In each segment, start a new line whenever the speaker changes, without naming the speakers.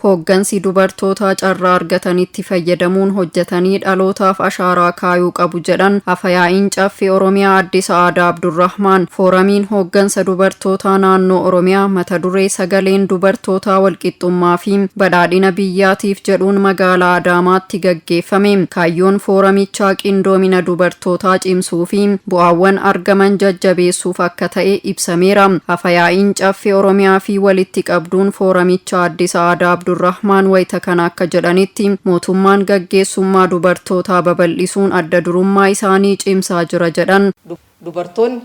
Hooggansi dubartootaa carraa argatanitti fayyadamuun hojjetanii dhalootaaf ashaaraa kaayuu qabu jedhan Afyaa'iin Caffee Oromiyaa Aadde Sa'aadaa Abdurrahmaan. Fooramiin hooggansa dubartootaa naannoo Oromiyaa mata duree "Sagaleen dubartootaa walqixxummaa fi badhaadhina biyyaatiif" jedhuun magaalaa Adaamaatti gaggeeffame. Kaayyoon fooramichaa qindoomina dubartootaa cimsuu fi bu'aawwan argaman jajjabeessuuf akka ta'e ibsameera. Afyaa'iin Caffee Oromiyaa fi walitti qabduun fooramichaa Aadde Sa'aadaa Abdurrahmaan wayita kana akka jedhanitti, mootummaan gaggeessummaa dubartootaa babal'isuun adda durummaa isaanii cimsaa jira jedhan.
Dubartoonni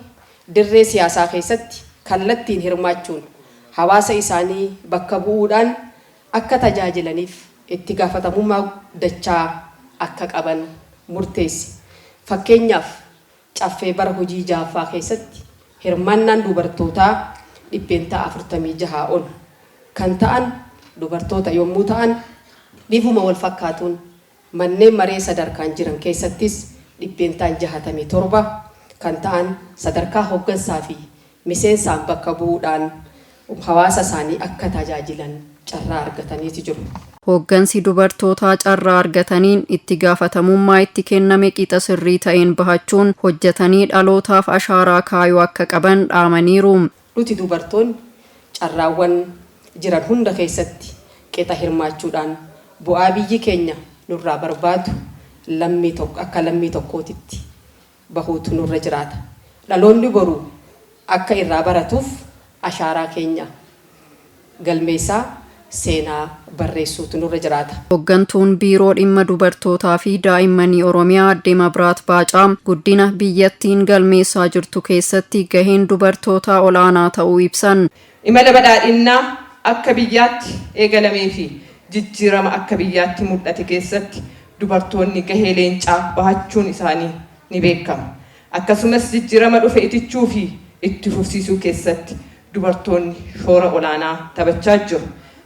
dirree siyaasaa keessatti kallattiin hirmaachuun hawaasa isaanii bakka bu'uudhaan akka tajaajilaniif itti gaafatamummaa dachaa akka qaban murteesse. Fakkeenyaaf, Caffee bara hojii jahaffaa keessatti hirmaannaan dubartootaa 46% ol kan ta'an dubartoota yommuu ta'an, bifuma wal fakkaatuun manneen maree sadarkaan jiran keessattis 67% kan ta'an sadarkaa hooggansaa fi miseensaan bakka bu'uudhaan hawaasa isaanii akka tajaajilan carraa argataniiti jiru.
Hooggansi dubartootaa carraa argataniin itti gaafatamummaa itti kenname qixa sirrii ta'een bahachuun hojjetanii dhalootaaf ashaaraa kaayuu akka qaban dhaamaniiru.
Nuti dubartoonni carraawwan jiran hunda keessatti qixa hirmaachuudhaan bu'aa biyyi keenya nurraa barbaadu lammii tokko akka lammii tokkootitti bahuutu nurra jiraata. Dhaloonni boru akka irraa baratuuf ashaaraa keenya galmeessaa seenaa barreessuutu nurra jiraata.
Hooggantuun Biiroo Dhimma Dubartootaa fi Daa'immanii Oromiyaa Aadde Mabraat Baacaa guddina biyyattiin galmeessaa jirtu keessatti gaheen dubartootaa olaanaa ta'uu ibsan.
Imala badhaadhinnaa akka biyyaatti eegalamee fi jijjiirama akka biyyaatti mul'ate keessatti dubartoonni gahee leencaa bahachuun isaanii ni beekama. Akkasumas jijjiirama dhufe itichuu fi itti fufsiisuu keessatti dubartoonni shoora olaanaa taphachaa jiru.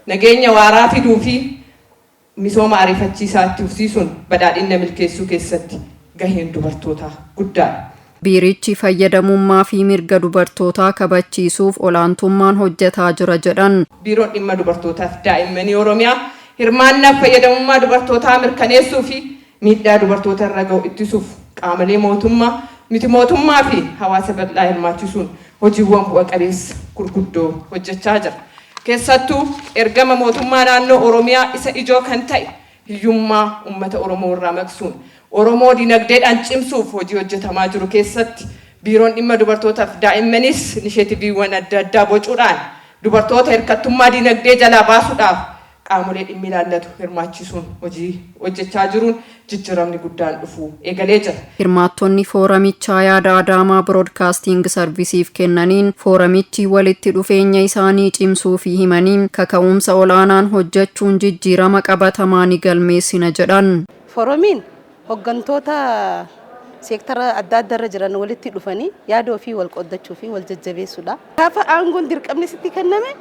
Nageenya waaraa fiduu fi misooma ariifachiisaa itti fufsiisuun badhaadhina milkeessuu keessatti gaheen dubartootaa guddaadha.
Biirichi fayyadamummaa fi mirga dubartootaa kabachiisuuf olaantummaan hojjetaa jira jedhan.
Biiroon Dhimma Dubartootaa fi Daa'immanii Oromiyaa hirmaannaa fayyadamummaa dubartootaa mirkaneessuu fi miidhaa dubartoota irra gahu ittisuuf qaamolee mootummaa, miti mootummaa fi hawaasa bal'aa hirmaachisuun hojiiwwan bu'a qabeessa gurguddoo hojjechaa jira. Keessattuu ergama mootummaa naannoo Oromiyaa isa ijoo kan ta'e hiyyummaa uummata Oromoo irraa maqsuun Oromoo dinagdeedhaan cimsuuf hojii hojjetamaa jiru keessatti Biiroon Dhimma Dubartootaa fi Daa'immaniis inisheetiviiwwan adda addaa bocuudhaan dubartoota hirkattummaa dinagdee jalaa baasuudhaaf qaamolee dhimmi ilaallatu hirmaachisuun hojii hojjechaa jiruun jijjiiramni guddaan dhufuu eegalee jira.
Hirmaattonni fooramichaa yaada Adaamaa Biroodkaasting Sarvisiif kennaniin, fooramichi walitti dhufeenya isaanii cimsuu fi himanii, kaka'umsa olaanaan hojjechuun jijjiirama qabatamaa ni galmeessina jedhan.
Fooramiin hooggantoota seektara adda addaa irra jiran walitti dhufanii yaada ofii wal qoddachuu fi wal jajjabeessuudha. Gaafa aangoon dirqamni sitti kenname,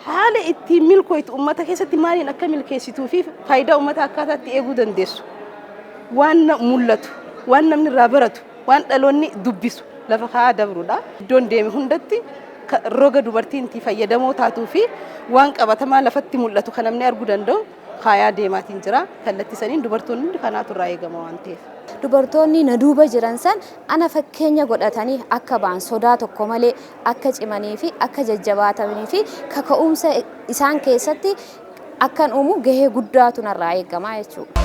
haala ittiin milkooytu, uummata keessatti maaliin akka milkeessituu fi faayidaa uummata akkaataa itti eeguu dandeessu, waan mul'atu, waan namni irraa baratu, waan dhaloonni dubbisu lafa kaa'aa dabruudha. Iddoon deeme hundatti roga dubartiin itti fayyadamoo taatuu fi waan qabatamaa lafatti mul'atu kan namni arguu danda'u kaayaa deemaatiin jira. Kallattii saniin dubartoonni hundi kanaatu irraa eegama waan ta'eef.
Dubartoonni na duuba jiran san ana fakkeenya godhatanii akka ba'an, sodaa tokko malee akka cimanii fi akka jajjabaatanii fi kaka'umsa isaan keessatti akkan uumu gahee guddaatu narraa eegama jechuudha.